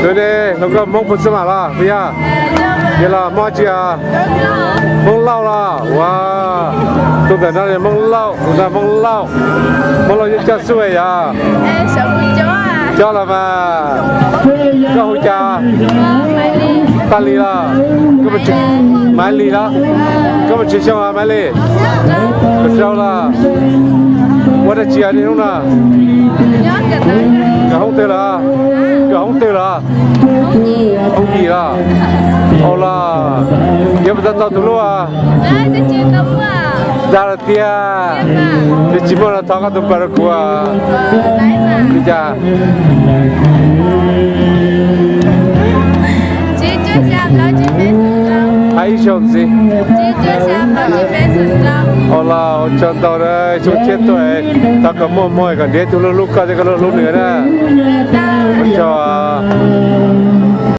Tus ne hluas nkauj Hmoob puas xab mam los puas yog? Yog los Hmoob tsi? Hmoob Lauj los ua. Tus ntawm no Hmoob Lauj, tus ntawd Hmoob Lauj. Hmoob Lauj yeej coj xub yog? Coj los mas. Koj hu cas? Paj Lis los? Maiv Lis los? Koj muaj tsawg xyoo Maiv Lis? Kaum rau los? Ua dab tsi niaj hnub no? Kawm hoob twg los? Kawm hoob twg los? Hoob yim los? Ua los yuav puas tau tau tus hlub? Dag lawm tiag. Twb tsis muaj no thov koj tus npawg rau kuv. Li cas? Hais ib zaug ntxiv. Ua los ua tsaug ntau na, xyoo tshiab tuaj, thov kom muaj hmoo kom nrhiav tus hlub hlub koj thiab koj hlub hlub nws na.